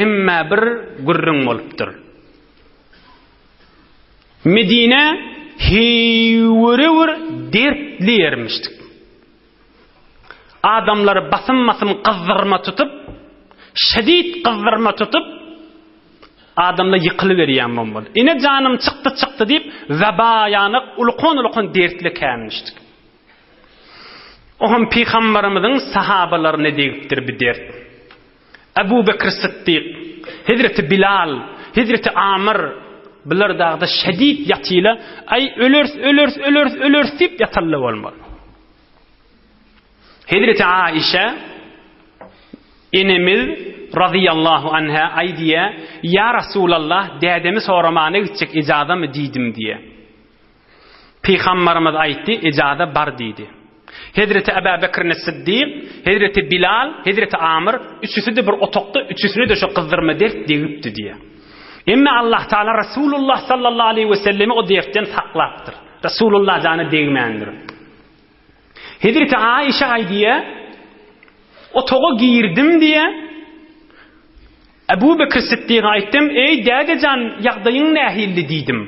Emma bir gürrüň bolupdyr. Medine heýwere bir dertli ýermişdik. Adamlary basym-basym gyzdyrma tutup, şedid gyzdyrma tutup, adamlar ýykylyberýän bolmaly. Ine janym çykdy çykdy diýip, weba ýanak ulkan-ulkan dertli känmişdik. Oňam pygambarymyzyň sahabalaryna degipdir bi dert. Ebu Bekr Sytdyk, Hezreti Bilal, Hezreti Amr bular dagda şedid ýatyla, aý ölers, ölers, ölers, ölers diýip ýatally bolmaly. Hezreti Aişe enemiz razyýallahu anha aýdýa, Ýa Rasulallah, dädemi soramana gitjek ejazamy diýdim diýe. Pygambarymyz aýtdy, Ejaza bar diýdi. Hezreti Eba Bekrin Siddik, Hezreti Bilal, Hezreti Amr üçüsi-de bir otagda, üçüsine-de şo gyzdyrma dert degipdi diýe. Emma Allah Taala Resulullah sallallahu aleýhi we sellemi o dertden saklapdyr. Resulullah jana degmändir. Hezreti Aişe aýdýar, Otaga girdim diýýär. Ebu Bekr Siddiga aýtdym, Eý, däde jan, ýagdaýyň nähilli diýdim.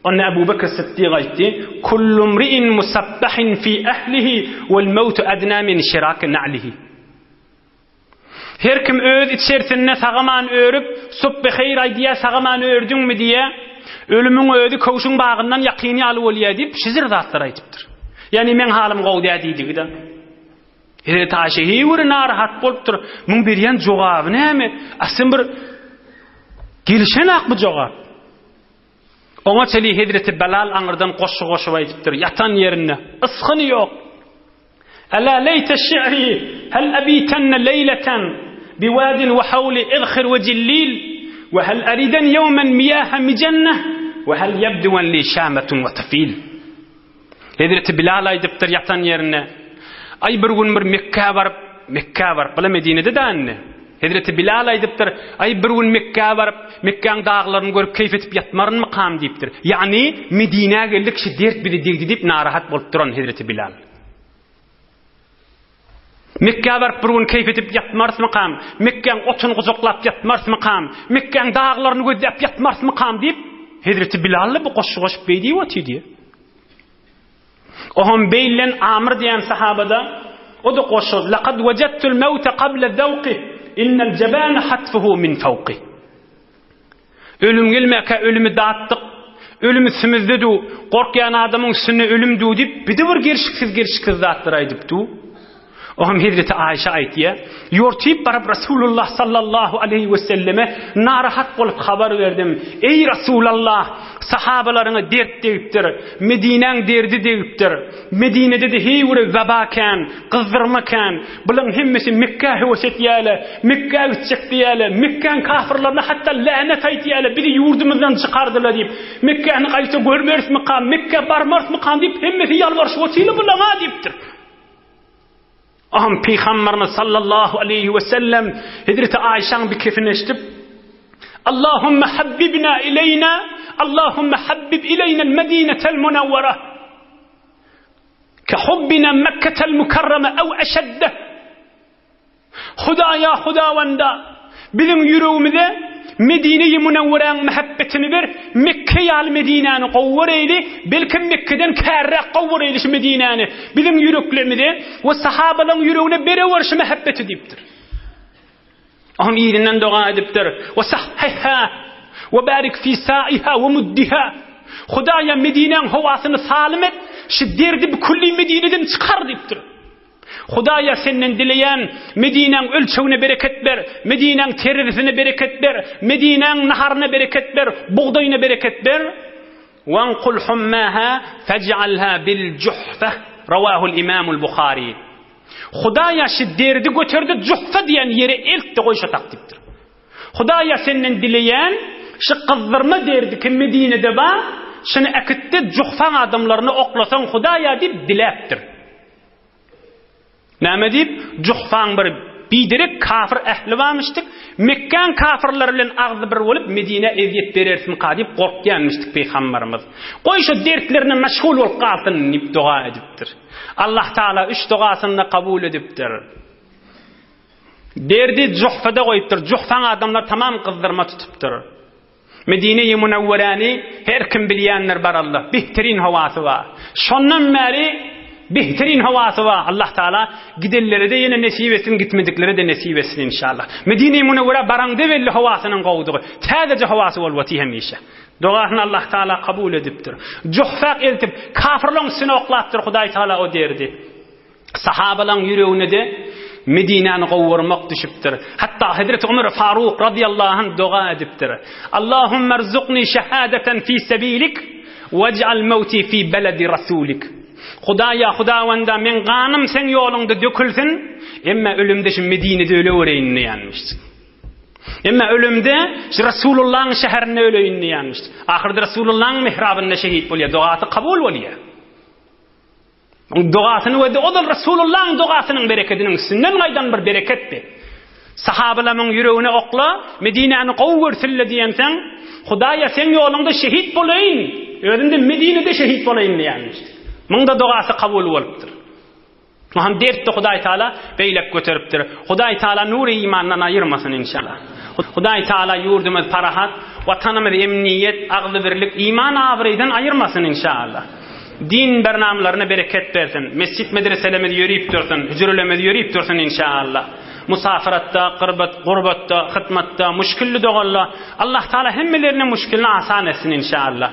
Onda Ebu Bekr Siddik aýtdy, Kullu mri'in musabbahin fi ehlihi wal mewtu adna min şiraki na'lihi. Her kim öz içerisinde sagaman örüp, Supbeheýr aýdýar, sagaman ördüňmi diýýär. Ölümiň özi köwşüň bagyndan ýakyn ýaly bolýar diýip, şizir zatlar aýdypdyr. Ýagny meň halym gowy däl diýdigi-de. Hezreti Aýşe heýwere narahat bolupdyr. Muň berýän jogaby näme? Aslyn bir gelişenak bu jogap. Oňa çenli Hezreti Belal aňyrdan goşgy goşup aýdypdyr, ýatan ýerinde. Ysgyny ýok. Ela leýte şi'ri hel abitenne leýleten biwadin we hawli izhir we jillil we hel ariden ýewmen miýaha mijenneh we hel ýebduwen li şametun we tafil. Hezreti Bilal aýdypdyr ýatan ýerinde, Aý bir gün bir Mekgä baryp, Mekgä baryp, bula Medinede-dä indi. Hezreti Bilal aýdypdyr, Aý bir gün Mekgä baryp, Mekgäň daglaryny görüp keýp edip ýatmarynmykam diýipdir. Ýagny Medinä geldik, şu dert bizi degdi diýip narahat bolup duran Hezreti Bilal. Mekgä baryp bir gün keýp edip ýatmarysmykam, Mekgäň otuny gujaklap ýatmarysmykam, Mekgäň daglaryny gözläp ýatmarysmykam diýip, Hezreti Bilal-da bu goşgy goşup beý diýip otyr diýýär. Oňam beýlen Amr diýen sahabada o-da goşgy, Lekad wejedtul mewte kable zewki, innel jebane hatfuhu min fewki. Ölüm gelmäkä ölümi datdyk, ölüm üstümizde du, gorkýan adamyň üstünde ölüm du diýip, bir-de bir gelşiksiz-gelşiksiz zatlar aýdyp du. Oňam hezreti Aýşa aýtýar, Ýortyp baryp Resulullah sallallahu aleýhi weselleme narahat bolup habar berdim. Eý Resulallah, sahabalaryňa dert degipdir, Medinäň derdi degipdir. Medinede-de heý bir weba kän, gyzdyrma kän. Bulaň hemmesi Mekgä höwes etýärler, Mekgä gitjek diýýärler, Mekgäň kafyrlaryna hatda länet aýtýarlar, bizi ýurdumyzdan çykardylar diýip, Mekgäni gaýta görmerismikam, Mekgä barmarysmykam diýip hemmesi ýalbaryşyp otyrlar bulaň-a diýipdir. Aham Pygamberimiz sallallahu aleýhi we sellem Hezreti Aýşaň bikesini eşidip, Allahümme habbibna ileýna, Allahümme habbib ileýnel Medinetel Munawwara. Ke hubbina Mekketel Mukarrama ew eşedde. Hudaýa Hudawanda, biziň ýüregimize Medine-i Münewweräň mähebbetini ber, Mekke ýaly Medinäni gowy göreýli, belkem Mekgeden kärräk gowy göreýli şu Medinäni, biziň ýüreklerimize we sahabalaryň ýüregine berewer şu mähebbeti diýipdir. Onuň yzyndan doga edipdir, We sahhihha we barik fi sa'iha we muddiha. Hudaýa Medinäň howasyny salym et, şu derdi bükülli Medineden çykar diýipdir. Hudaýa senden dileýän, Medinäň ölçegine bereket ber, Medinäň terezisine bereket ber, Medinäň naharyna bereket ber, bugdaýyna bereket ber. Wanqul hummaha fej'alha bil Juhfeh. Rawahul Imamul Buhari. Hudaýa şu derdi göterdi Juhfa diýen ýere eltdi goý şo tak diýipdir. Hudaýa senden dileýän şu gyzdyrma derdi ki Medinede bar, şuny äkitdi Juhfaň adamlaryna oklasaň Hudaýa diýip diläpdir. Näme diýip, Juhfaň bir. Biderek kafir ähli barmyşdyk. Mekgäň kafirleri bilen agzy bir bolup Medinä ezýet bererismika diýip gorkýanmyşdyk pygambarymyz. Goý şo dertlerine meşgul bolup galsyn diýip doga edipdir. Allah Taala üç dogasyny-da kabul edipdir. Derdi Juhfada goýupdyr. Juhfaň adamlary tamam gyzdyrma tutupdyr. Medine-i Münewweräni her kim bilýändir baralla. Behterin howasy bar. Şondan bäri behterin howasy bar. Allah Taala gidenlere-de ýene nesip etsin, gitmediklere-de nesip etsin inşallah. Medine-i Münewwerä baraňda belli howasynyň gowudygy. Täzeje howasy bolup otyr hemişe. Dogasyny Allah Taala kabul edipdir. Juhfak eltip, kafirlaryň üstüne oklapdyr Hudaý Taala o derdi. Sahabalaň ýüregine-de Medinäni gowurmak düşüpdir. Hatda Hezreti Ömer Faruk razyýallahu anh doga edipdir. Allahumma rzuqni şehadeten fi sebilik wej'al mewti fi beledi rasulik. Hudaýa, Hudawanda meň ganym seň ýoluňda dökülsin, emma ölümde şu Medinede ölewereýin diýenmiş. Emma ölümde şu Rasulullahyň şäherinde öleýin diýenmiş. Ahyrda Rasulullahyň mihrabynda şehit bolýar, dogasy kabul bolýar. Oň dogasyny we ozal Resulullahyň dogasynyň berekediniň üstünden gaýdan bir bereketdi. Sahabalamyň ýüregine okla, Medinäni gowy görsünle diýenseň, Hudaýa seň ýoluňda şehit bolaýyn, özüm-de Medinede şehit bolaýyn diýenmişdi. Muň-da dogasy kabul bolupdyr. Muham dertdi Hudaý Taala beýlek göteripdir. Hudaý Taala nury imandan aýyrmasyn inşallah. Hudaý Taala ýurdumyz parahat, watanymyz emniýet, agzybirlik, iman abraýdan aýyrmasyn inşallah. Din bernamalaryna bereket bersin. Mesjit medreselerimiz ýörip dursun, hüjrelerimiz ýörip dursun inşaallah. Musafiratda, gyrbat, gurbatda, hytmatda, muşkilli dogalla Allah Taala hemmelerine muşkilini asan etsin inşaallah.